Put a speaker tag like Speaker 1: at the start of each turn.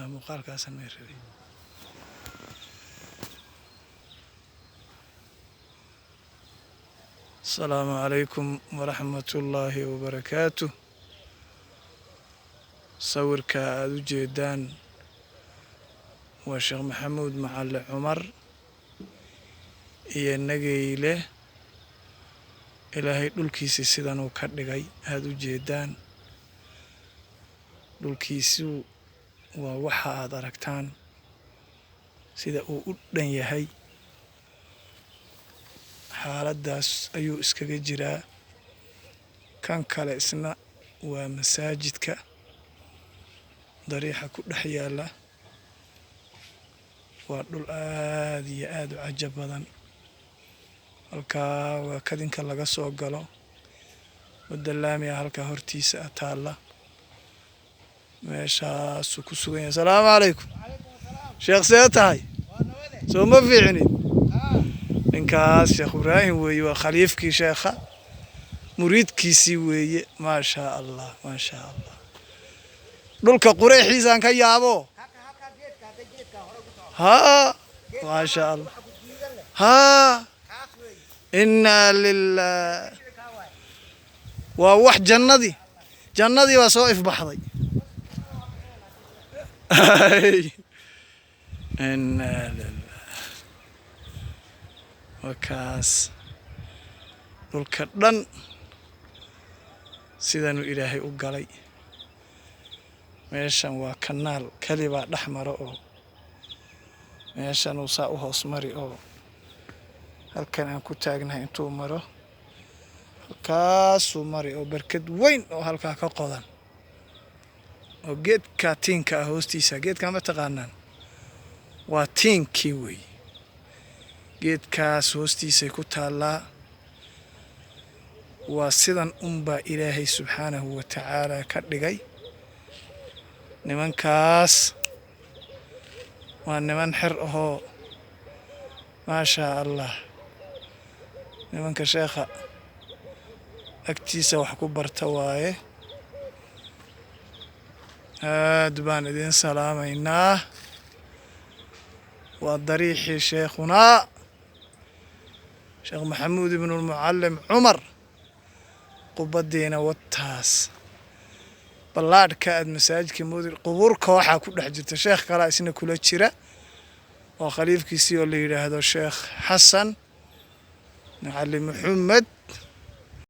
Speaker 1: Muuqaalkaasaan may rabay. Asalaamu calaykum waraxmatullaahi wabarakaatuh. Sawirka aada u jeedaan waa Sheekh Maxamuud Macali Cumar iyo Nageyle. Ilaahay dhulkiisii sidanuu ka dhigay aada u jeedaan. Dhulkiisu waa waxa aad aragtaan sida uu u dhan yahay. Xaaladdaas ayuu iskaga jiraa. Kan kale isna waa masaajidka dariixa ku dhex yaalla. Waa dhul aad iyo aad u cajab badan. Halkaa waa kadinka laga soo galo. Wadda laami ah halkaa hortiisa ah taalla. Meeshaasuu ku sugan yahay. Asalaamu calaykum sheekh, see tahay? Soo ma fiicnid? Ninkaas Sheekh Ibraahim weeye, waa khaliifkii sheekha, muriidkiisii weeye. Maashaa Allah, maashaa Allah. Dhulka qureexiisaan ka yaabo. Haa, maashaa Allah. Haa, innaa lilah. Waa wax jannadii, jannadii baa soo ifbaxday. Innaa lilah. Wakaas dhulka dhan sidanuu Ilaahay u galay. Meeshan waa kanaal kalibaa dhex maro oo meeshanuu saa u hoos mari, oo halkan aan ku taagnahay intuu maro halkaasuu mari, oo barkad weyn oo halkaa ka qodan oo geedka tiinka ah hoostiisa. Geedkaa ma taqaanaan? Waa tiinkii weeye. Geedkaas hoostiisay ku taallaa. Waa sidan unbaa Ilaahay subxaanahu wa tacaala ka dhigay. Nimankaas waa niman xer ahoo, maashaa Allah. Nimanka sheekha agtiisa wax ku barta waaye. Aad baan idiin salaamaynaa. Waa dariixii sheekhunaa Sheekh Maxamuud ibnulmucallim Cumar. Qubaddiina wataas ballaadhka aad masaajidka moodi. Qubuur kooxaa ku dhex jirta. Sheekh kalaa isna kula jira oo khaliifkiisii oo la yidhaahdo Sheekh Xasan Macali Maxamed.